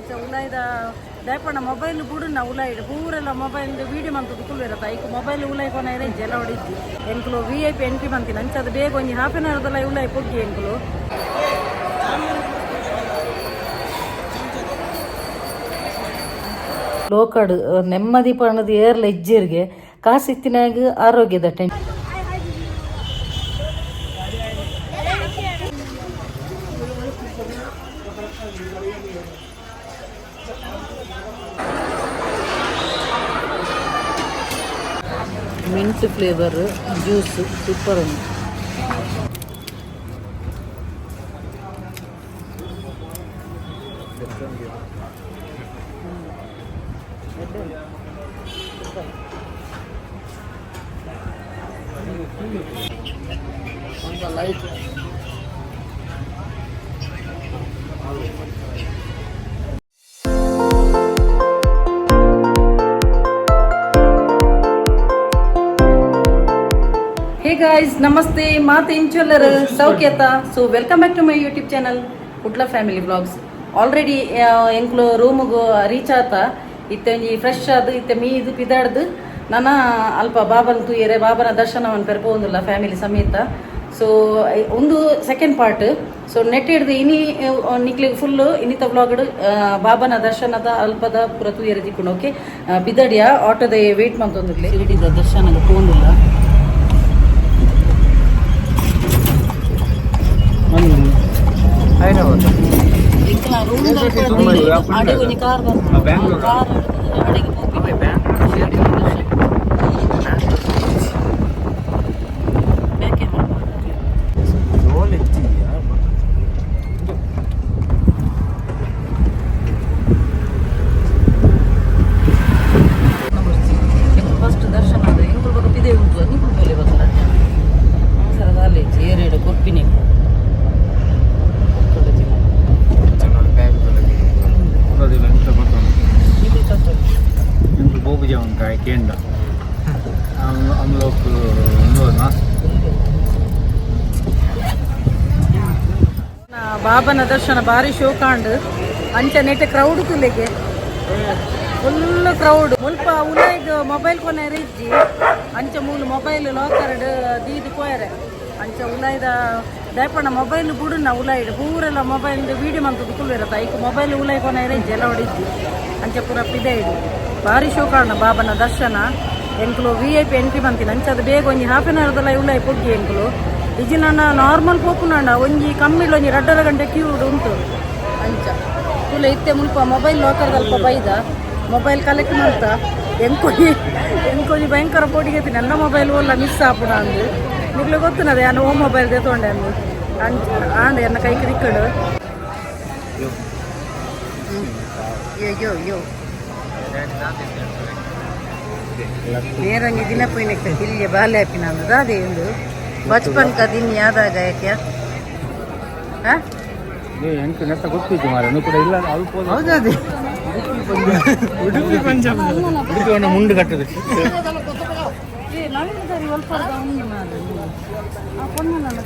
ಅಂಚ ಉಲಾಯ್ದ ದಾಯಪಂಡ mobile ಬುಡುನ ಉಲಾಯ್ಡ್ ಪೂರೆಲ್ಲ mobile video ಮಂತುದು ಕುಲ್ವೆರತ. ಐಕ್ mobile ಉಲಾಯ್ ಕೊನೈರೆ ಇಜ್ಜಿ, ಎಲ್ಲ ಇಜ್ಜಿ. ಎಂಕುಲು ವಿಐಪಿ ಎಂಟ್ರಿ ಮಂತಿನ. ಅಂಚ ಅದು ಬೇಗ ಒಂಜಿ ಹಾಫ್ ಆನ್ ಅವರ್ದಲ್ಲ ಉಲಾಯ್ ಪೊಗ್ಗಿ ಎಂಕುಲು. ಲೋಕಡ್ ನೆಮ್ಮದಿ ಪಣ್ಣದು ಏರ್ಲ ಇಜ್ಜಿರ್ಗೆ. ಕಾಸಿತ್ತಿನಾಗ ಆರೋಗ್ಯದ ten. Mint flavour juice super ಉಂಟು. ಹೇ ಗಾಯ್ಸ್, ನಮಸ್ತೆ. ಮಾತು ಇಂಚೊಲ್ಲರ್ ಸೌಖ್ಯತ? So welcome back to my YouTube channel, Kudla family vlogs. Already ಎಂಕ್ಲು ರೂಮುಗು ರೀಚ್ ಆತ. ಇತ್ತೆ ಒಂಜಿ ಫ್ರೆಶ್ ಆದ್, ಇತ್ತೆ ಮೀದು ಪಿದಾಡ್ದು, ನನ ಅಲ್ಪ ಬಾಬನ್ ತೂಯೆರೆ, ಬಾಬನ ದರ್ಶನವನ್ನು ಪೆರ್ಪೋಂದುಲ್ಲ ಫ್ಯಾಮಿಲಿ ಸಮೇತ. ಸೊ ಒಂದು ಸೆಕೆಂಡ್ ಪಾರ್ಟ್. ಸೊ ನೆಟ್ ಹಿಡ್ದು ಇನಿ ನಿಕ್ಲಿಗೆ ಫುಲ್ ಇನ್ನಿತ ವ್ಲಾಗ್ ಬಾಬನ ದರ್ಶನದ ಅಲ್ಪದ ಪೂರ ತೂಯೆರೆ ತಿಕ್ಕುಂಡು. Okay, ಪಿದಡಿಯ, ಆಟೋದ wait ಮಂತೊಂದುಲ್ಲೆ. ಶಿರಡಿದ ದರ್ಶನದ ಪೋಂದುಲ್ಲ. ಎಂಕಲ್ನ ರೂಮ್ ಅಡೆ ಒಂಜಿ ಕಾರ್ ಬಂತು. ಕಾರ್ ಅಡೆಗೆ ಪೋಪಿ. ಬೇಕೆ. ಫಸ್ಟ್ ದರ್ಶನ ಅದು ಎಂಕುಲು ಬೊಕ ಪಿದೆ ಉಂಟು. ನಿಕುಲು ಪೋಲೆ ಬೊಕ ಅವಸರ ದಾಲೆ ಏರೇಡು ಕೊರ್ಪಿನಿ. ನಿಕುಲು ಕಟ್ಟೋದು. ಗೋಪುಜ ಉಂಟು ಕೇಂದ್ರ हम लोग ना. ಬಾಬನ ದರ್ಶನ ಬಾರಿ ಶೋಕಾಂಡ್. ಅಂಚ ನೆಟ್ ಕ್ರೌಡ್ ತುಲೆಗೆ, ಫುಲ್ ಕ್ರೌಡ್. ಮುಲ್ಪ ಉಲೈಗ್ ಮೊಬೈಲ್ ಕೊನೆರೆ ಇಜ್ಜಿ. ಅಂಚ ಮೂಲು ಮೊಬೈಲ್ ಲಾಕರ್ಡ್ ದೀದ್ ಪೋಯರೆ. ಅಂಚ ಉಲಾಯ್ದ ದಾಯಪಂಡ ಮೊಬೈಲ್ ಬುಡುನ ಉಲಾಯ್ಡ್ ಪೂರೆಲ್ಲ ಮೊಬೈಲ್ ವೀಡಿಯೋ ಮಂತುದು ಕುಲ್ವೆರತ. ಐಕ್ ಮೊಬೈಲ್ ಉಲಾಯ್ ಕೊನೆರೆ ಇಜ್ಜಿ, ಎಲ್ಲ ಇಜ್ಜಿ. ಅಂಚ ಪೂರ ಪಿದೆ ಇಡು. ಬಾರಿ ಶೋಕಾಂಡ್ ಬಾಬನ ದರ್ಶನ. ಎಂಕುಲು ವಿಐಪಿ ಎಂಟ್ರಿ ಮಂತಿನ. ಅಂಚ ಅದು ಬೇಗ ಒಂಜಿ ಹಾಫ್ ಆನ್ ಅವರ್ದಲ್ಲ ಉಲಾಯ್ ಪೊಗ್ಗಿ ಎಂಕುಲು. ಇಜ್ಜಿ ನನ್ನ ನಾರ್ಮಲ್ ಪೋಪುನಂಡ ಒಂಜಿ ಕಮ್ಮಿಲ್ ಒಂಜಿ 2.5 ಗಂಟೆ ಕ್ಯೂ ಉಂಟು. ಅಂಚ ತುಲೆ ಇತ್ತೆ ಮುಲ್ಪ ಮೊಬೈಲ್ ಲಾಕರ್ ಅಲ್ಪ ಬೈದ, ಮೊಬೈಲ್ ಕಲೆಕ್ಟ್ ಮಾಡ್ತಾ. ಎಂಕೊಂಜಿ ಎಂಕೊಂಜಿ ಭಯಂಕರ ಪೋಡಿಗೆ. ನನ್ನ ಮೊಬೈಲ್ ಓಲ್ಲ ಮಿಸ್ ಆಪುನ ಅಂದು ನಿಗ್ಲು ಗೊತ್ತುನದೆ, ಯಾನು ಓ ಮೊಬೈಲ್ ತೊಂಡೆ ಅಂದು. ಅಂಚ ಆಂಡ ಎನ್ನ ಕೈ ತಿಕ್ಕಡು. ಯೋ ಯೋ, ನೇರಂಗಿ ದಿನ ಪೋಯಿನಕ್ಕೆ ಇಲ್ಲಿ ಬಾಲೆ ಹಾಪಿನ ಅಂದು ಅದೇ ಒಂದು बचपन का दिन याद आ गया क्या? हाँ? ಎಂಟು ನೆಟ್ಟ ಗೊತ್ತಿತ್ತು ಮಾರ್ರೆ, ಕೂಡ ಇಲ್ಲ ಅಲ್ಪ. ಹೌದದೇ. ಉಡುಪಿ ಪಂಜಾಬ್, ಉಡುಪಿ ಒಂದು ಮುಂಡು ಕಟ್ಟದು. ಏ ನವೀನದಾರಿ ಒಲ್ಪದ ಉಂಡು ಮಾರ್ರೆ. ಆ ಪೊಣ್ಣನಲ್ಲ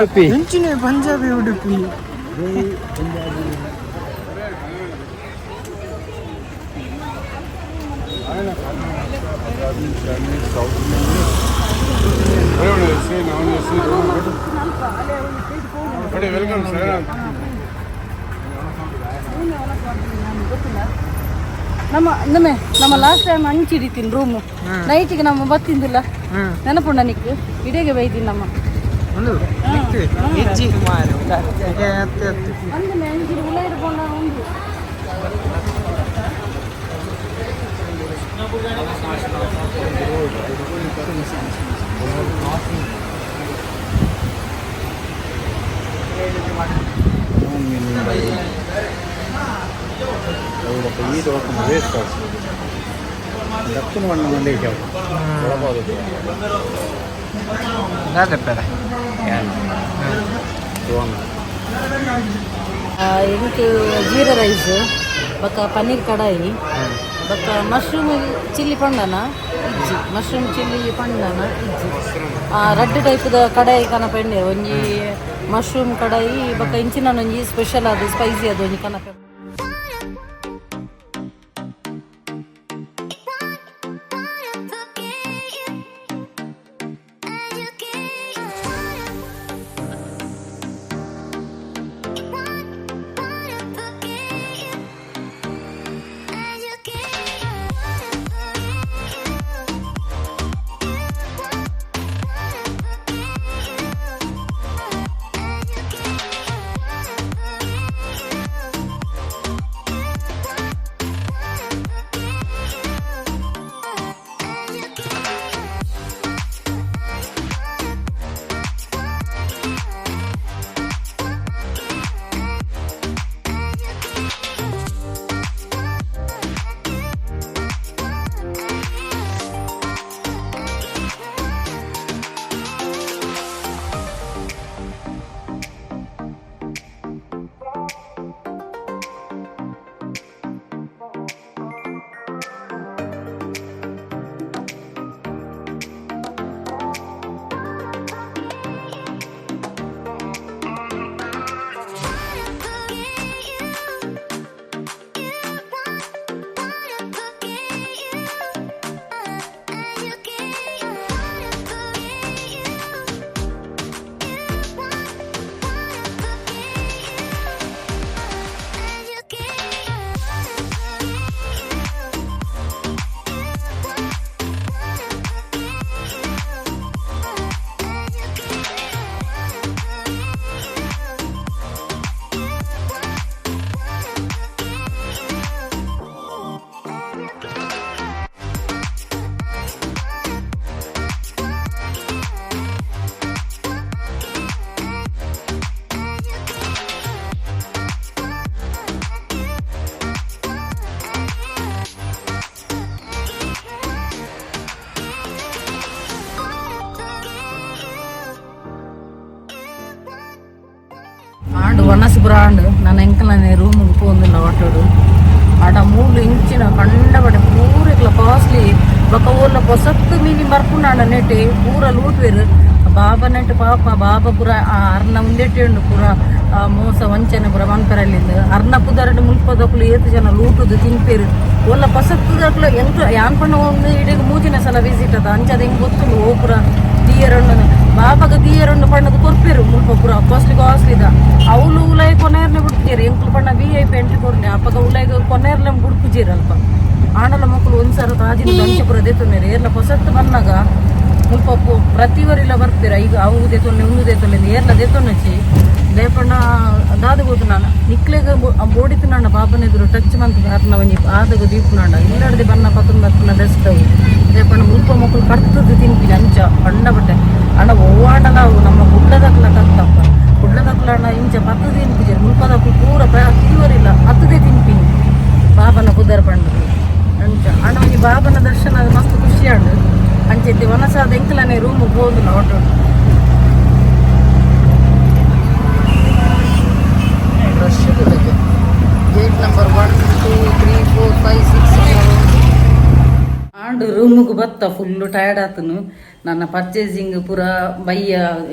ಉಡುಪಿ. ಮುಂಚಿನ ಪಂಜಾಬಿ ಉಡುಪಿ. Welcome sir. ನಮ್ಮ ನಮ್ಮೆ ನಮ್ಮ ಲಾಸ್ಟ್ ಟೈಮ್ ಅಂಚಿಡಿತೀನಿ ರೂಮು ನೈಟಿಗೆ ನಮ್ಮ ಬತ್ತಿಂದಿಲ್ಲ, ನೆನಪುಂಡ ನಿಕ್? ಇಡೀಗೆ ಬೈದಿನಿ ನಮ್ಮ. ಇಜ್ಜಿ. ಅಂದಮೆ ಅಂಚಿಡಿ ಉಲಾಯ್ಡ್ ಪೋಂಡ ಉಂಡು. ವೇಸ್ಟ್ ದಕ್ಷಿಣ ಮಣ್ಣು ಮಂದಿ. ಅದೇ. ಎಂಕ್ ಜೀರಾ ರೈಸ್ ಬೊಕ್ಕ ಪನ್ನೀರ್ ಕಡಾಯಿ ಬೊಕ್ಕ ಮಶ್ರೂಮ್ ಚಿಲ್ಲಿ ಪಂಡನ ಇಜ್ಜಿ, ಮಶ್ರೂಮ್ ಚಿಲ್ಲಿ ಪಂಡನ ಇಜ್ಜಿ. ರಡ್ಡ್ ಟೈಪ್ದ ಕಡಾಯಿ ಕನ ಪೆಂಡೆ. ಒಂಜಿ ಮಶ್ರೂಮ್ ಕಡಾಯಿ ಬೊಕ್ಕ ಇಂಚಿನ ಒಂಜಿ ಸ್ಪೆಷಲ್ ಅದು ಸ್ಪೈಸಿ ಅದು ಒಂಜಿ ಕನಪೆ. ಆಂಡ್ ವನಸ್ ಬ್ರಾಂಡ್ ನನ್ನ ಎಂಕಲನೆ ರೂಮ್ಗೆ ಪೋಂದಿಲ್ಲ ಆಟೋಡು. ಆಡ ಮೂಲು ಇಂಚಿನ ಕಂಡಬಡೆ ಪೂರೆಗ್ಲ ಕಾಸ್ಟ್ಲಿ. ಬೊಕ ಊರ್ಲ ಪೊಸತ್ತು ಮೀನಿ ಬರ್ಪುಂಡಾಂಡ ನೆಟೆ ಪೂರ ಲೂಟ್ವೆರ್. ಬಾಬಾ ನೆಟ್ ಪಾಪ ಬಾಬಾ ಪೂರ ಅರ್ನ ಉಂದೆಟ್ಟೆ ಉಂಡು ಪೂರ ಮೋಸ ವಂಚನೆ ಪೂರ ಮನ್ಪೆರಲ್ಲಿಂದ. ಅರ್ನ ಪುದರಡು ಮುಲ್ಪದಕ್ಲು ಏತ್ ಜನ ಲೂಟುದು ತಿನ್ಪೇರು. ಒಲ್ಲ ಪೊಸತ್ತುದಕ್ಲು ಎಂಕ್ ಯಾನ್ ಪಂಡ ಒಂದು ಇಡೀ ಮೂಜಿನ ಸಲ ವಿಸಿಟ್ ಅದ ಅಂಚದ ಹಿಂಗ್ ಗೊತ್ತುಂಡು. ಓ ಪೂರ ದಿಯರಣ್ಣು ಬಾಬಾಗ ದಿಯರಣ್ಣು ಪಣ್ಣದು ಕೊರ್ಪೇರು ಮುಲ್ಪ ಪೂರ ಕಾಸ್ಟ್ಲಿ ಕಾಸ್ಟ್ಲಿದ. ಅವ್ಲು ಉಲಾಯಿ ಕೊನೆರ್ನೆ ಬಿಡ್ತೀರಿ. ಎಂಕ್ಲು ಪಣ್ಣ ವಿಐಪಿ ಎಂಟ್ರಿ ಕೊರ್ನೆ ಅಪ್ಪಗ ಉಲಾಯಿಗ ಕೊನೆರ್ಲೆ ಬುಡ್ಪುಜೀರ್ ಅಲ್ಪ. ಆಂಡಲ ಮಕ್ಕಳು ಒಂದ್ಸರ ತಾಜಿನ ಅಂಚ ಪೂರ ದೆತ್ತೊನ್ನೆರ್. ಏರ್ಲ ಪೊಸತ್ತು ಬನ್ನಗ ಮುಲ್ಪ ಪ್ರತಿ ವರಿಲ ಬರ್ಪೇರ. ಈಗ ಅವು ದೆತ್ತೊನ್ನೆ ಉಂದು ದೆತ್ತೊನ್ನೆ ಏರ್ಲ ದೆತ್ತೊನ್ನಚ್ಚಿ ಲೇಪಣ್ಣ ದಾದ ಗೊತ್ತು ನಾನು ನಿಕ್ಲೆಗ ಬೋಡಿತು ಬಾಬನ ಎದುರು ಟಚ್ ಮಂತ್ ಅರ್ನ ಒಂಜಿ ಆದಗ ದೀಪುನಾಂಡ ಇಲ್ಲಡ್ದೆ ಬನ್ನ ಪತ್ತೊಂದು ಬರ್ಪುನ ಬೆಸ್ಟ್ ಅವು. ಲೇಪಣ್ಣ ಮುಲ್ಪ ಮಕ್ಕಳು ಕರ್ತದ್ದು ತಿನ್ಪಿನಿ ಅಂಚ ಕಂಡ ಬಟ್ಟೆ ಅಣ್ಣ ಒವ್ವಾಂಡಲ ಅವು ನಮ್ಮ ಗುಡ್ಡದಕ್ಲ ಕತ್ತಪ್ಪ ಕುಡ್ಲದಕ್ಲ ಅಣ್ಣ ಇಂಚ ಪತ್ತದೇ ತಿನ್ಪಿಜೆ. ಮುಲ್ಪದಕ್ಲು ಪೂರ ತೀವರಿಲ್ಲ ಹತ್ತದೇ ತಿನ್ಪಿನಿ ಬಾಬನ ಪುದರ್ ಪಂಡದು ಅಂಚ. ಅಣ್ಣ ಒಂಜಿ ಬಾಬನ ದರ್ಶನ ಅದು ಮಸ್ತ್ ಖುಷಿ ಅಂಡು. ಅಂಚೆತ್ತಿ ವನಸಾದ ಎಂಕಲನೆ ರೂಮ್ ಪೋಂದುಲ್ಲ auto. Rush gate number 1 2 3 4 5 6. And ರೂಮಿಗೆ ಬತ್ತ ಫುಲ್ಲು ಟಯರ್ಡ್ ಆತನು. ನನ್ನ ಪರ್ಚೇಸಿಂಗ್ ಪೂರ ಬಯ್ಯ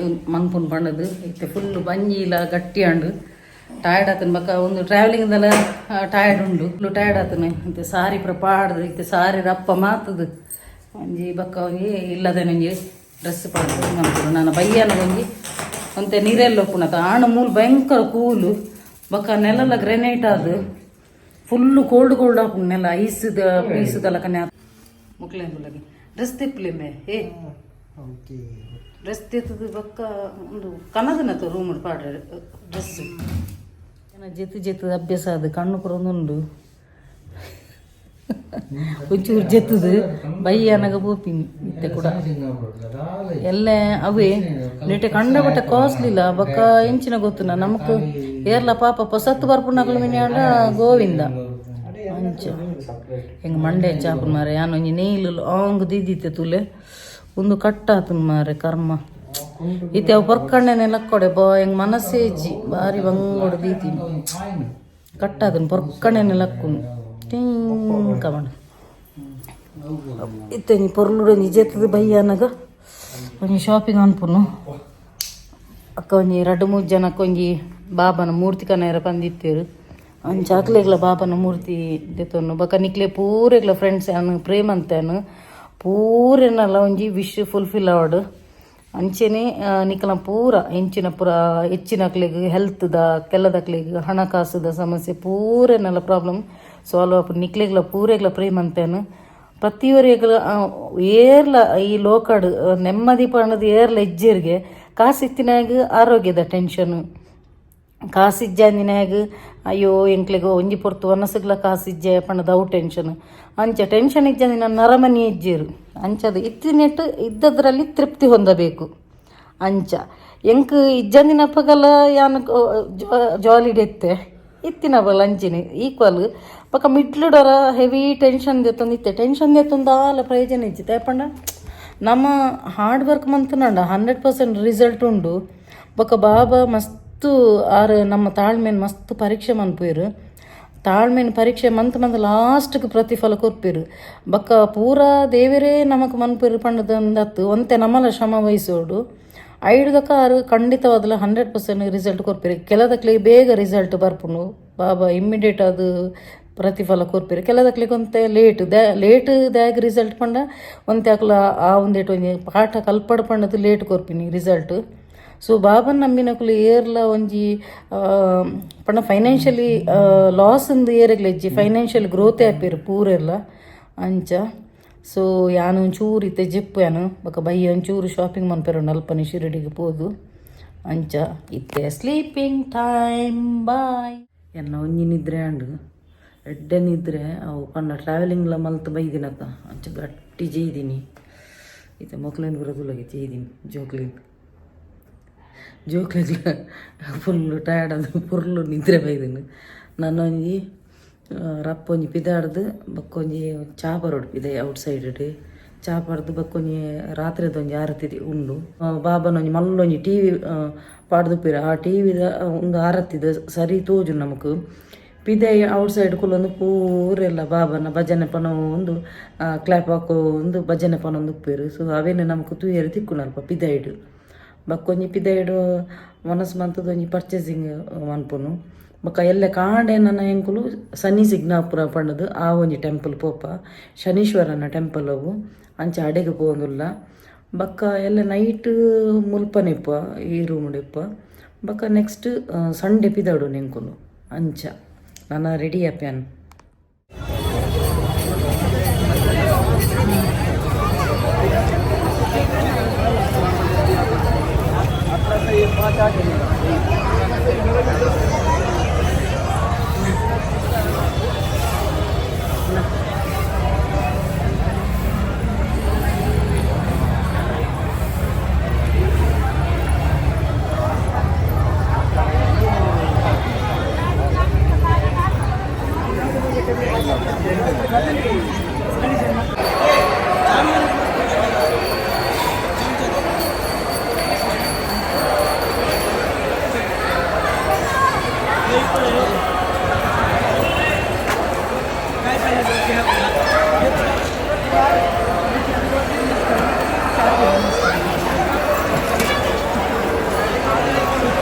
ಮನ್ಪುನ್ ಪಂಡದು ಇತ್ತೆ ಫುಲ್ಲು ಬಂಜಿಲ ಗಟ್ಟಿ ಅಂಡು ಟಯರ್ಡ್ ಆತನು. ಬೊಕ್ಕ ಒಂದು ಟ್ರಾವೆಲಿಂಗ್ ದಲ ಟಯರ್ಡ್ ಉಂಡು, ಫುಲ್ಲು ಟಯರ್ಡ್ ಆತನು. ಇತ್ತೆ ಸಾರಿ ಪೂರ ಪಾಡ್ದು ಇತ್ತೆ ಸಾರಿ ರಪ್ಪ ಮಾತದು ಒಂಜಿ ಬೊಕ್ಕ ಒಂಜಿ ಇಲ್ಲದೆ ಒಂಜಿ ಡ್ರೆಸ್ ಪಾಡ್ದು ಮನ್ಪುನು. ನನ್ನ ಬಯ್ಯನ ಒಂಜಿ ಒಂತೆ ನೀರೆಲ್ಲ ಉಪ್ಪುನತ ಆಣ ಮೂಲು ಭಯಂಕರ ಕೂಲು. ಬೊಕ್ಕ ನೆಲಲ ಗ್ರೆನೈಟ್ ಅದು ಫುಲ್ಲು ಕೋಲ್ಡ್ ಕೋಲ್ಡ್ ಆಪುಂಡು ನೆಲ ಐಸ್ದ ಪೀಸ್ದ ಲಕನೆ. ಮುಕ್ಲೆ ಡ್ರೆಸ್ ತಿಪ್ಪಲಿ ಮೇ ಏ ಡ್ರೆಸ್ ತಿತ್ತದು ಬೊಕ್ಕ ಒಂದು ಕನದನತ ರೂಮ್ ಪಾಡ್ರೆ ಡ್ರೆಸ್. ಜೆತ್ತು ಜೆತ್ತು ಅಭ್ಯಾಸ ಅದು ಕಣ್ಣು ಪೂರ ಉಂಡು ಒಂಚೂರು ಜೆತ್ತದು ಬಯ್ಯನಗ ಪೋಪಿನಿ ಇತ್ತೆ ಕೂಡ ಎಲ್ಲ ಅವೇ ನೆಟೆ ಕಂಡ ಬಟ್ಟೆ ಕಾಸ್ಟ್ಲಿಲ್ಲ. ಬೊಕ್ಕ ಎಂಚಿನ ಗೊತ್ತುನ ನಮಕ್ ಏರ್ಲ ಪಾಪ ಪೊಸತ್ತು ಬರ್ಪುನಕುಲು ಮಿನಿಯಾಂಡ ಗೋವಿಂದ ಅಂಚ ಹೆಂಗೆ ಮಂಡೆ ಚಾಪುನ ಮಾರೆ. ಯಾನ್ ಒಂಜಿ ನೇಲ್ ಲಾಂಗ್ ದೀದಿತ್ತೆ ತೂಲೆ ಒಂದು ಕಟ್ಟಾತುನ್ ಮಾರೆ ಕರ್ಮ. ಇತ್ತೆ ಅವು ಪೊರ್ಕಣ್ಣೆನೆ ಲಕ್ಕೊಡೆ ಬಾ ಹೆಂಗ್ ಮನಸ್ಸೇ ಇಜ್ಜಿ ಬಾರಿ ಬಂಗೋಡು ದೀತೀನಿ ಕಟ್ಟಾತನ್ ಪೊರ್ಕಣ್ಣೆನೆ ಲಕ್ಕುನು ಟಿಂಗ್ ಕಮಂಡ. ಇತ್ತೆ ಒಂಜಿ ಪೊರ್ಲುಡು ಒಂಜಿ ಜೆತ್ತದು ಬಯ್ಯನಗ ಒಂಜಿ ಶಾಪಿಂಗ್ ಅನ್ಪುನು. ಅಕ್ಕ ಒಂಜಿ ರಡ್ಡ್ ಮೂಜಿ ಜನಕ್ಕೆ ಒಂಜಿ ಬಾಬನ ಮೂರ್ತಿ ಕನಯರ ಪಂದಿತ್ತೇರು. ಅಂಚ ಅಕ್ಲೆಗ್ಲ ಬಾಬನ ಮೂರ್ತಿ ದೆತೊನ್ನು. ಬೊಕ ನಿಕ್ಲೆ ಪೂರೆಗ್ಲ ಫ್ರೆಂಡ್ಸ್ ಯಾನ್ ಪ್ರೇಮಂತೇನು ಪೂರೆನಲ ಒಂಜಿ ವಿಶ್ ಫುಲ್ಫಿಲ್ ಆವಡ್. ಅಂಚೆನೆ ನಿಕಲ ಪೂರ ಎಂಚಿನ ಪೂರ ಹೆಚ್ಚಿನಕ್ಲೆಗ್ ಹೆಲ್ತ್ದ, ಕೆಲದಕ್ಲೆಗ್ ಹಣಕಾಸುದ ಸಮಸ್ಯೆ ಪೂರೆನಲ ಪ್ರಾಬ್ಲಮ್ ಸಾಲ್ವ್ ಆಪುಂಡು. ನಿಕ್ಲೆಗ್ಲ ಪೂರೆಗ್ಲ ಪ್ರೇಮಂತೇನು ಪ್ರತಿಯೊರಿಗ್ಲ ಏರ್ಲ ಈ ಲೋಕಡ್ ನೆಮ್ಮದಿ ಪಂಡದು ಏರ್ಲ ಇಜ್ಜೆರ್ಗೆ. ಕಾಸಿತ್ತಿನಾಗ ಆರೋಗ್ಯದ ಟೆನ್ಷನ್, ಕಾಸಿಜ್ಜಾಂದಿನಾಗ ಅಯ್ಯೋ ಎಂಕ್ಲೆಗ್ ಒಂಜಿ ಪೊರ್ತು ವನಸುಗ್ಲ ಕಾಸಿಜ್ಜೆ ಪಂಡದು ಅವು ಟೆನ್ಷನ್. ಅಂಚ ಟೆನ್ಷನ್ ಇಜ್ಜಂದಿನ ನರಮನಿ ಇಜ್ಜೇರು. ಅಂಚದ ಇತ್ತಿನೆಟ್ ಇದ್ದದ್ರಲ್ಲಿ ತೃಪ್ತಿ ಹೊಂದಬೇಕು. ಅಂಚ ಎಂಕ್ ಇಜ್ಜಂದಿನಪ್ಪಗಲ ಯಾನ್ ಜಾಲಿಡ್ ಇತ್ತೆ, ಇತ್ತಿನ ಬಲ ಅಂಚಿನ ಈಕ್ವಲ್. ಬೊಕ ಮಿಡ್ಲುಡೊರ ಹೆವಿ ಟೆನ್ಷನ್ ದೆತ್ತೊಂದಿತ್ತೆ. ಟೆನ್ಷನ್ ದೆತ್ತೊಂದು ದಾಲ ಪ್ರಯೋಜನ ಇಜ್ಜಿ. ದಾಯೆ ನಮ್ಮ ಹಾರ್ಡ್ ವರ್ಕ್ ಮಂತುಂಡ 100% ರಿಸಲ್ಟ್ ಉಂಡು. ಬೊಕ ಬಾಬಾ ಮಸ್ತ್ ಆರ್ ನಮ್ಮ ತಾಳ್ಮೆನ್ ಮಸ್ತ್ ಪರೀಕ್ಷೆ ಮನ್ಪುವೆರ್. ತಾಳ್ಮೆನ್ ಪರೀಕ್ಷೆ ಮಂತ್ ಮಂತ್ ಲಾಸ್ಟ್ಗೆ ಪ್ರತಿಫಲ ಕೊರ್ಪೆರ್. ಬೊಕ ಪೂರಾ ದೇವರೇ ನಮಕ್ ಮನ್ಪುವೆರ್ ಪಂಡದಂದತ್ತು, ಒಂತೆ ನಮಲ ಶ್ರಮ ವಹಿಸೋಡು. ಐಡ್ದಕ ಆರು ಖಂಡಿತವಾದಲ 100% ರಿಸಲ್ಟ್ ಕೊರ್ಪೆರ್. ಕೆಲದಕ್ಲೆಗ್ ಬೇಗ ರಿಸಲ್ಟ್ ಬರ್ಪುಂಡು, ಬಾಬಾ ಇಮ್ಮಿಡಿಯೇಟ್ ಅದು ಪ್ರತಿಫಲ ಕೊರ್ಪೆರ್. ಕೆಲದಕ್ಲೆಗ್ ಒಂತೆ ಲೇಟ್ ದ ಲೇಟ್ ದಾಗ್ ರಿಸಲ್ಟ್ ಪಂಡ ಒಂತೆ ಅಕ್ಲ ಆ ಒಂದೇಟ್ ಒಂಜಿ ಪಾಠ ಕಲ್ಪಡ್ ಪಂಡದು ಲೇಟ್ ಕೊರ್ಪಿನಿ ರಿಸಲ್ಟ್. ಸೊ ಬಾಬನ್ ನಂಬಿನಕುಲು ಏರ್ಲ ಒಂಜಿ ಪಂಡ ಫೈನಾನ್ಷಿಯಲಿ ಲಾಸ್ ಇಂದು ಏರೆಗ್ಲ ಇಜ್ಜಿ, ಫೈನಾನ್ಷಿಯಲ್ ಗ್ರೋತ್ ಆಪೆರ್ ಪೂರೆಲ್ಲ. ಅಂಚ ಸೊ ಯಾನ್ ಒಂಚೂರು ಇತ್ತೆ ಜೆಪ್ಪು ಯಾನ್. ಬೊಕ ಬಯ್ಯ ಒಂಚೂರು ಶಾಪಿಂಗ್ ಮನ್ಪೆರುಂಡು ಅಲ್ಪನೆ ಶಿರಡಿಗೆ ಪೋದು. ಅಂಚ ಇತ್ತೆ ಸ್ಲೀಪಿಂಗ್ ಟೈಮ್, ಬಾಯ್. ಎನ್ನ ಒಂಜಿ ನಿದ್ರೆ ಆಂಡ್, ಎಡ್ಡೆ ನಿದ್ರೆ. ಅವು ಪಂಡ ಟ್ರಾವೆಲಿಂಗ್ಲ ಮಲ್ತ್ ಬೈದಿನತ್ತ, ಅಂಚ ಗಟ್ಟಿ ಜೈದೀನಿ. ಇತ್ತೆ ಮೊಕ್ಲೆನ್ ಪೂರ ತೂಲಗೆ ಜೈದೀನಿ. ಜೋಕ್ಲಿನ್ ಜೋಕ್ಲೆಗ್ಲ ಫುಲ್ಲು ಟಯರ್ಡ್ ಅದು, ಪೊರ್ಲು ನಿದ್ರೆ ಬೈದಿನಿ. ನಾನೊಂಜಿ ರಪ್ಪ ಒಂಜಿ ಪಿದಾಡ್ದು ಬೊಕ್ಕೊಂಜಿ ಚಾ ಪರೊಡು ಪಿದಯಿ ಔಟ್ ಸೈಡ್. ಚಾ ಪರ್ದು ಬೊಕ್ಕೊಂಜಿ ರಾತ್ರಿದ ಒಂಜಿ ಆರತಿ ಉಂಡು. ಬಾಬನ ಒಂಜಿ ಮಲ್ಲೊಂಜಿ ಟಿವಿ ಪಾಡ್ದುಪ್ಪೆರ್. ಆ ಟಿವಿದ ಒಂದು ಆರತಿದ ಸರಿ ತೋಜು ನಮಕ್. ಪಿದಯಿ ಔಟ್ ಸೈಡ್ ಕುಲ್ಲೊಂದು ಪೂರೆಲ್ಲ ಬಾಬನ ಭಜನೆ ಪನೊಂದು, ಕ್ಲಾಪ್ ಹಾಕೊಂದು ಭಜನೆ ಪನೊಂದು ಉಪ್ಪೆರ್. ಸೊ ಅವೇನೆ ನಮಕ್ ತೂಯೆರೆ ತಿಕ್ಕುಂಡು ಅಲ್ಪ ಪಿದಯಿಡ್. ಬೊಕ್ಕೊಂಜಿ ಪಿದಯಿಡ್ ವನಸ್ ಮಂತುದು ಒಂಜಿ ಪರ್ಚೇಸಿಂಗ್ ಮನ್ಪುನು. ಬೊಕ ಎಲ್ಲೆ ಕಾಂಡೆ ನನ ಎಂಕುಲು ಶನಿ ಸಿಗ್ನಾಪುರ ಪಂಡದು ಆ ಒಂಜಿ ಟೆಂಪಲ್ ಪೋಪ. ಶನೀಶ್ವರನ ಟೆಂಪಲ್ ಅವು, ಅಂಚ ಅಡೆಗ್ ಪೋವೊಂದುಲ್ಲ. ಬೊಕ್ಕ ಎಲ್ಲೆ ನೈಟ್ ಮುಲ್ಪನೆ ಇಪ್ಪ, ಈ ರೂಮ್ ಇಪ್ಪ. ಬೊಕ್ಕ ನೆಕ್ಸ್ಟ್ ಸಂಡೆ ಪಿದಾಡುನು ಎಂಕುಲು. ಅಂಚ ನನ ರೆಡಿ ಆಪ್ಯಾನ್.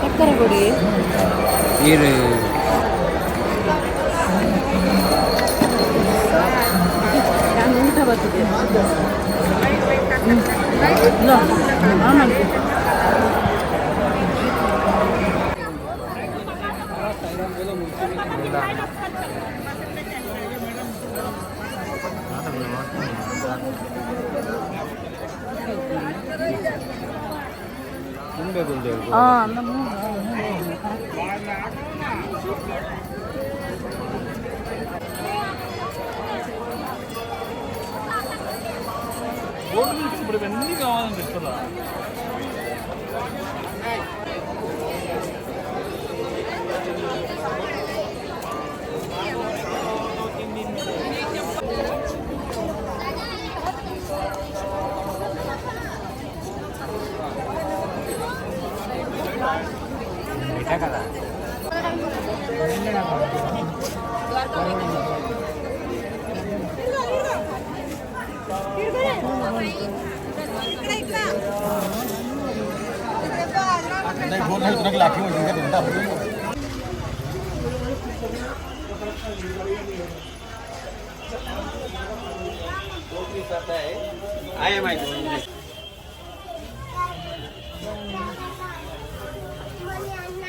ಸಕ್ಕರೆ ಕೊಡಿ. ನೀರು. ನಾನು ಊಟ ಬರ್ತದೆ. ಹಾಂ. ఇప్పుడు ఇవన్నీ కావాలనిపిస్తుందా? కదా.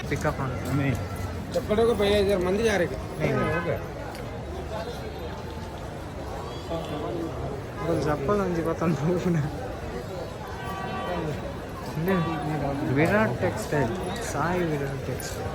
पिकअप नहीं। चक्कर भैया इधर मंदिर जा रहे नहीं, ಚಪ್ಪಲ್ ಒಂಜಿ ಪತ್ತೊಂದು ಹೋಗುನ. Virat textile, Sai Virat textile.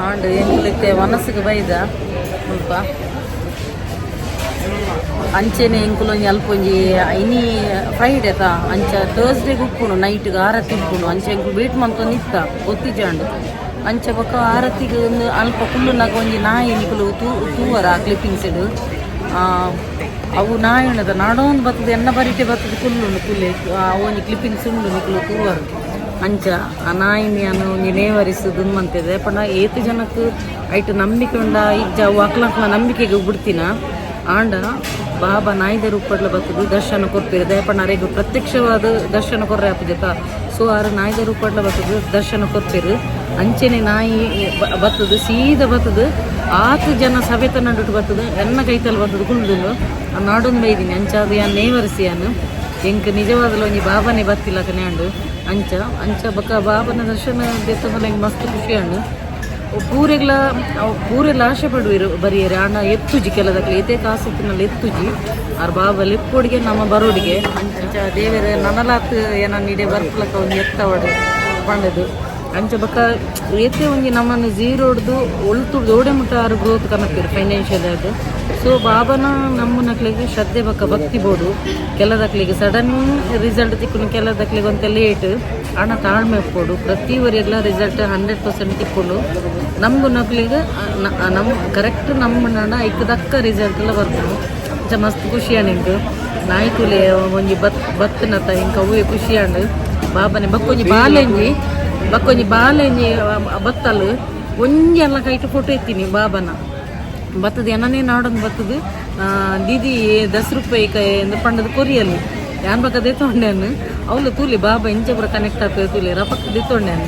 And ಎಂಕ್ಲಿತ್ತೆ ಮನಸ್ಸಿಗೆ ಬೈದ ಮುಲ್ಪ. ಅಂಚೆನೆ ಎಂಕುಲು ಒಂಜಿ ಅಲ್ಪ ಒಂಜಿ ಇನಿ ಫ್ರೈಡೆ ತಾ, ಅಂಚ ಥರ್ಸ್ಡೇಗೆ ಉಪ್ಪುಂಡು ನೈಟ್ಗೆ ಆರತಿ ಉಪ್ಪುಂಡು. ಅಂಚ ಎಂಕುಲು ವೇಟ್ ಮಂತೊಂದು ಇತ್ತ ಗೊತ್ತಿಜಾಂಡು. ಅಂಚ ಬೊಕ್ಕ ಆರತಿಗೆ ಒಂದು ಅಲ್ಪ ಕುಲ್ಲುನಾಗ ಒಂಜಿ ನಾಯಿ ನಿಕುಲು ತೂ ತೂವರ ಆ ಕ್ಲಿಪ್ಪಿಂಗ್ಸ್. ಅವು ನಾಯಿ ಉಂಡದ ನಾಡೊಂದು ಬತ್ತದ, ಎನ್ನ ಬರಿಟೆ ಬತ್ತದ ಕುಲ್ಲುಂಡು ಕುಲ್ಲೆ. ಅವು ಒಂಜಿ ಕ್ಲಿಪ್ಪಿಂಗ್ಸ್ ಉಂಡು, ನಿಕುಲು ತೂವರು. ಅಂಚ ಆ ನಾಯಿನಿ ಅನು ಒಂಜಿ ನೇವರಿಸು ದುನ್ಮಂತಿದೆ ಪಂಡ ಏತ್ ಜನಕ್ಕೆ ಐಟ್ ನಂಬಿಕೆ ಉಂಡ ಇಜ್ಜ, ಅವು ಅಕ್ಲಕ್ಲ ನಂಬಿಕೆಗೆ ಬಿಡ್ತಿನ. ಆಂಡ ಬಾಬಾ ನಾಯಿದ ರೂಪಡ್ಲ ಬತ್ತದು ದರ್ಶನ ಕೊರ್ಪಿರು. ದಯಪಂಡ ಅರೆಗ್ ಪ್ರತ್ಯಕ್ಷವಾದ ದರ್ಶನ ಕೊರ್ರೆ ಆಪುಜತ. ಸೊ ಆರು ನಾಯಿದ ರೂಪಡ್ಲ ಬತ್ತದು ದರ್ಶನ ಕೊರ್ಪಿರು. ಅಂಚೆನೆ ನಾಯಿ ಬತ್ತದು ಸೀದ ಬತ್ತದು ಆತು ಜನ ಸಭೆತ ನಡುಟು ಬತ್ತದು ಎನ್ನ ಕೈತಲ್ ಬತ್ತದು ಕುಲ್ದುಂಡು ನಾಡೊಂದು ಬೈದಿನಿ. ಅಂಚ ಅದು ಯಾನ್ ನೇವರಿಸಿ ಯಾನ್ ಎಂಕ್ ನಿಜವಾದಲ ಒಂಜಿ ಬಾಬಾನೆ ಬತ್ತಿಲ್ಲ ಕನ್ಯಾಂಡು. ಅಂಚ ಅಂಚ ಬೊಕ ಬಾಬನ ದರ್ಶನ ದೆತ್ತೊಂದು ಎಂಕ್ ಮಸ್ತ್ ಖುಷಿ ಆಂಡ್. ಪೂರೆಗ್ಲ ಅವು ಪೂರೆಲ್ಲ ಆಶೆ ಪಡುವೆರು ಬರಿಯರೆ. ಆಂಡ ಎತ್ತುಜಿ ಕೆಲದಕ್ಲೆ, ಏತೆ ಕಾಸು ಇತ್ತಿನಲ್ಲಿ ಎತ್ತುಜಿ. ಆರ್ ಬಾಬಾ ಲೆಪ್ಪೊಡಿಗೆ ನಮ್ಮ ಬರೋಡಿಗೆ. ಅಂಚ ದೇವೆರ್ ನನಲಾತ್ ಏನ ಇಡೆ ಬರ್ಪುಲಕ ಒಂಜಿ ಎತ್ತವಡು ಪಂಡದು. ಅಂಚ ಬೊಕ ಏತೆ ಒಂಜಿ ನಮ್ಮನ್ನು ಜೀರೋಡ್ದು ಒಲ್ತುಡ್ದು ಓಡೆ ಮುಟ್ಟ ಆರು ಗ್ರೋತ್ ಕನಪೆರ್ ಫೈನಾನ್ಷಿಯಲ್ ಆದ್. ಸೊ ಬಾಬನ ನಮ್ಮನಕ್ಲೆಗ್ ಶ್ರದ್ಧೆ ಬೊಕ ಭಕ್ತಿ ಬೋಡು. ಕೆಲದಕ್ಲೆಗ್ ಸಡನ್ ರಿಸಲ್ಟ್ ತಿಕ್ಕುನು, ಕೆಲದಕ್ಲೆಗ್ ಒಂತೆ ಲೇಟ್. ಆಂಡ ತಾಳ್ಮೆ ಉಪ್ಪೊಡು. ಪ್ರತಿ ಒರಿಯಗ್ಲ ರಿಸಲ್ಟ್ 100% ತಿಕ್ಕುಂಡು. ನಮ್ಗುನಕ್ಲೆಗ್ ನಮ್ ಕರೆಕ್ಟ್ ನಮ್ಮನ ಐಕ್ ದಕ್ಕ ರಿಸಲ್ಟ್ ಎಲ್ಲ ಬರ್ಪುಂಡು. ಅಂಚ ಮಸ್ತ್ ಖುಷಿ ಆಂಡ್ ಎಂಕ್. ನಾಯಿ ತೂಲೆ ಒಂಜಿ ಬತ್ ಬತ್ತನತ ಎಂಕ್ ಅವ್ವೇ ಖುಷಿ ಆಂಡ್. ಬಾಬನೆ ಬೊಕ್ಕೊಂಜಿ ಬಾಲೆಂಜಿ ಬೊಕ್ಕೊಂಜಿ ಬಾಲೆಂಜಿ ಬತ್ತಲ್ ಒಂಜಿ ಅಲ್ಲ ಕೈಟ್ ಫೋಟೋ ಎತ್ತೀನಿ ಬಾಬನ. ಬತ್ತದ ಎನನೇ ನಾಡೊಂದು ಬತ್ತದು. ದೀದಿ 10 ರೂಪಾಯಿ ಕೈ ಪಂಡದ ಕೊರಿಯಲ್ಲಿ ಯಾನ್ ಬಕ್ಕ ದೆತ್ತೊಂಡೆನ್. ಅವ್ಲು ತೂಲಿ ಬಾಬಾ ಇಂಚ ಪೂರ ಕನೆಕ್ಟ್ ಆಪೆ ತೂಲಿ ರಪಕ್ಕ ದೆತ್ತೊಂಡೆನ್.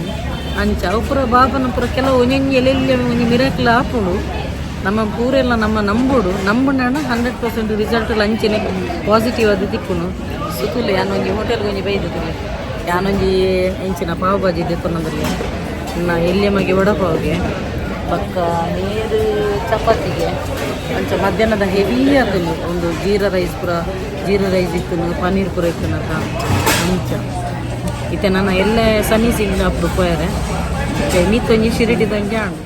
ಅಂಚ ಅವು ಪೂರ ಬಾಬನ ಪೂರ ಕೆಲವು ಒಂಜೊಂಜಿ ಎಲ್ಲೆಲ್ಲಿ ಒಂಜಿ ಮಿರಾಕ್ಲ್ ಆಪುಂಡು. ನಮ್ಮ ಪೂರೆಲ್ಲ ನಮ್ಮ ನಂಬೋಡು ನಂಬುಂಡಾಂಡ 100% ರಿಸಲ್ಟ್ ಅಂಚೆನೆ ಪಾಸಿಟಿವ್ ಅದು ತಿಕ್ಕುನು. ಸೊ ತೂಲೆ ಯಾನೊಂಜಿ ಹೋಟೆಲ್ಗೆ ಒಂಜಿ ಬೈದು ತೂಲೆ ಯಾನೊಂಜಿ ಎಂಚಿನ ಪಾವ್ ಭಾಜಿ ದೆತ್ತೊಂದುಲ್ಲೆ. ನ ಎಲ್ಯ ಮಗೆ ವಡಪಾವ್ಗೆ, ಬೊಕ್ಕ ನೀರು ಚಪಾತಿಗೆ. ಅಂಚ ಮಧ್ಯಾಹ್ನದ ಹೆವಿ ಆತುಂಡು. ಒಂದು ಜೀರಾ ರೈಸ್ ಪೂರ, ಜೀರಾ ರೈಸ್ ಇತ್ತುನು, ಪನ್ನೀರ್ ಪೂರ ಇತ್ತುನತ. ಅಂಚ ಇತ್ತೆ ನನ್ನ ಎಲ್ಲೆ ಸನ್ನಿ ಸಿಂಗ್ ಅಪ್ಪು ಪೋಯರೆ ಮಿತ್ತೊಂಜಿ ಶಿರಿಡಿದೊಂಜಿ ಆಂಡ್.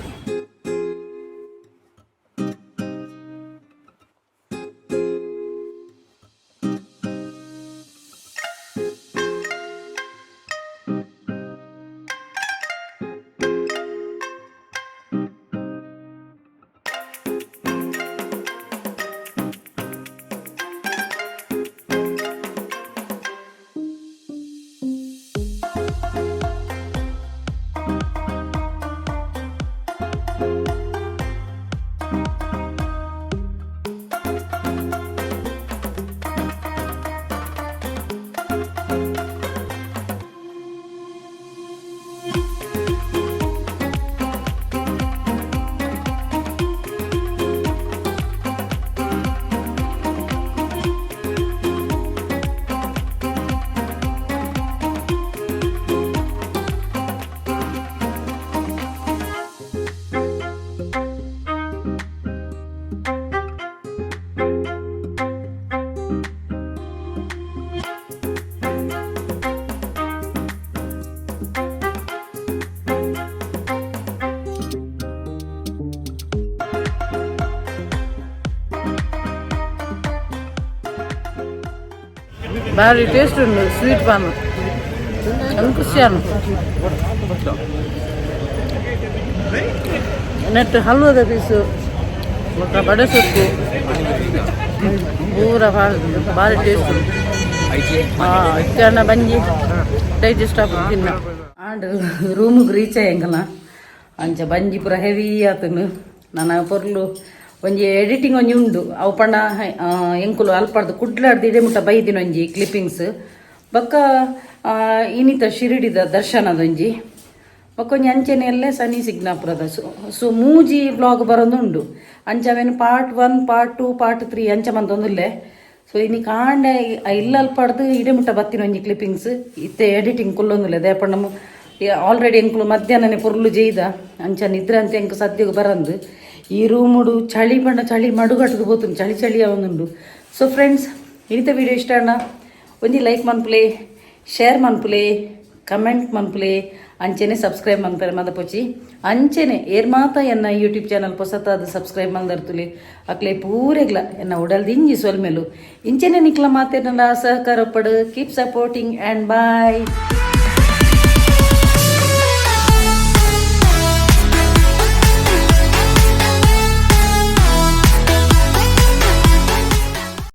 ಬಾರಿ ಟೇಸ್ಟ್ ಉಂಡು ಸ್ವೀಟ್ ಪಾನ್. ಅದು ಖುಷಿಯಾನು. ನೆಟ್ ಹಲ್ವದ ಪೀಸು ಬೊಕ್ಕ ಬಡೆ ಸೊಪ್ಪು ಪೂರ ಭಾರಿ ಟೇಸ್ಟ್ ಉಂಡು. ಇತ್ತಣ್ಣ ಬಂಜಿ ಡೈಜೆಸ್ಟ್ ಆಪುಂಡು ತಿನ್ನ. ಆಂಡ್ ರೂಮುಗ್ ರೀಚ್ ಆಯಂಗಲ. ಅಂಚ ಬಂಜಿ ಪೂರ ಹೆವಿ ಆತುಂಡು. ನನ ಪೊರ್ಲು ಒಂಜಿ ಎಡಿಟಿಂಗ್ ಒಂಜಿ ಉಂಡು. ಅವು ಪಂಡ ಎಂಕುಲು ಅಲ್ಪಡ್ದು ಕುಡ್ಲಾಡ್ದು ಇಡೆ ಮುಟ್ಟ ಬೈದಿನ ಒಂಜಿ ಕ್ಲಿಪ್ಪಿಂಗ್ಸ್, ಬೊಕ್ಕ ಇನಿತ ಶಿರಡಿದ ದರ್ಶನದೊಂಜಿ, ಬೊಕ್ಕ ಒಂಜಿ ಅಂಚನೆ ಎಲ್ಲ ಸನಿ ಸಿಗ್ನಾಪುರದ. ಸೊ ಸೊ ಮೂಜಿ ವ್ಲಾಗ್ ಬರೋದುಂಡು. ಅಂಚ ಅವೇನು ಪಾರ್ಟ್ 1, ಪಾರ್ಟ್ 2, ಪಾರ್ಟ್ 3 ಅಂಚ ಮಂತೊಂದುಲ್ಲೆ. ಸೊ ಇನಿ ಕಾಂಡೆ ಇಲ್ಲ ಅಲ್ಪಡ್ದು ಇಡೆ ಮುಟ್ಟ ಬತ್ತಿನ ಒಂಜಿ ಕ್ಲಿಪ್ಪಿಂಗ್ಸ್ ಇತ್ತೆ ಎಡಿಟಿಂಗ್ ಕುಲ್ಲೊಂದುಲ್ಲೆ. ದೇಪಂಡ ಆಲ್ರೆಡಿ ಎಂಕುಲು ಮಧ್ಯಾಹ್ನನೆ ಪೊರ್ಲು ಜೈದ. ಅಂಚ ನಿದ್ರೆ ಅಂತ ಎಂಕು ಸದ್ಯಗ್ ಬರಂದು. ಈ ರೂಮುಡು ಚಳಿ ಪಂಡ ಚಳಿ ಮಡುಗಟ್ಟುದು ಪೋತುಂಡು, ಚಳಿ ಚಳಿ ಆವೊಂದುಂಡು. ಸೊ ಫ್ರೆಂಡ್ಸ್, ಇನಿತ ವಿಡಿಯೋ ಇಷ್ಟ ಅಣ್ಣ ಒಂಜಿ ಲೈಕ್ ಮನ್ಪುಲೆ, ಶೇರ್ ಮನ್ಪುಲೆ, ಕಮೆಂಟ್ ಮನ್ಪುಲೆ, ಅಂಚೆನೆ ಸಬ್ಸ್ಕ್ರೈಬ್ ಮನ್ಪರೆ ಮದಪೊಚಿ. ಅಂಚೆನೆ ಏರ್ ಮಾತ ಎನ್ನ ಯೂಟ್ಯೂಬ್ ಚಾನಲ್ ಪೊಸತಾದ ಸಬ್ಸ್ಕ್ರೈಬ್ ಮಲ್ದರ್ತುಲಿ, ಅಕ್ಲೆ ಪೂರೆಗ್ಲ ಎನ್ನ ಉಡಲ್ ದಿಂಜಿ ಸೊಲ್ಮೆಲು. ಇಂಚೆನೆ ನಿಕ್ಲ ಮಾತೇನಲ್ಲ ಸಹಕಾರ ಪಡು. Keep supporting and bye.